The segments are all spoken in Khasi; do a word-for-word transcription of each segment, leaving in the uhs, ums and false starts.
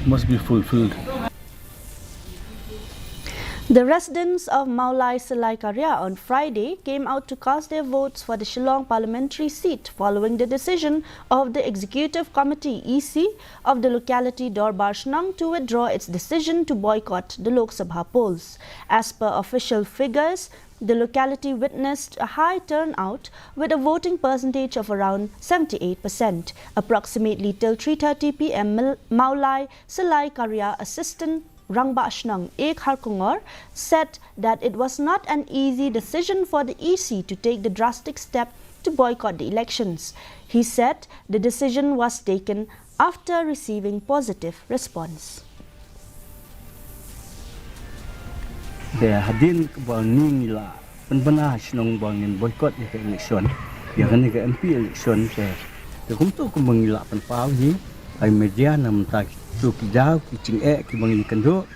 must be fulfilled. The residents of Mawlai Salai Karia on Friday came out to cast their votes for the Shillong parliamentary seat following the decision of the Executive Committee E C of the locality Dorbar Shnong to withdraw its decision to boycott the Lok Sabha polls. As per official figures, the locality witnessed a high turnout with a voting percentage of around seventy-eight percent. Approximately till three thirty p m, Mil- Mawlai Salai Karia Assistant Rangbah Shnong A Kharkongor said that it was not an easy decision for the E C to take the drastic step to boycott the elections. He said the decision was taken after receiving positive response. Te hadien kaba ngi la pynbna shnong ba ngin boycott ïa ka election, ïa kane ka M P election te, te kumto kumba ngi la pynpaw hi ha i media na mynta kito ki daw ki jingeh kiba ngi kynduh,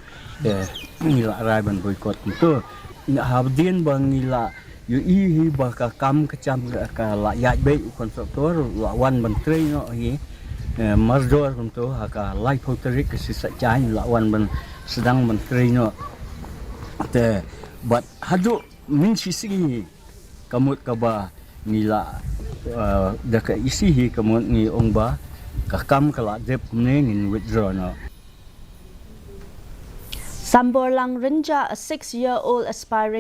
te ngi la rai ban boycott kumto. Hadien ba ngi la ïohi hi ba ka kam ka jam ka la ïaid beit u contractor la wan ban trei noh hi, eh, mardor kumto ha ka laiphew tarik ka Shisha Jain la wan ban sdang ban trei noh. Te bad haduh mynshisngi ka mut kaba ngi la, eh, da ka E C hi ka mut ngi ong ba ka kam ka la dep kumne ngin withdraw noh. Samborlang Rynjah, a six-year-old aspiring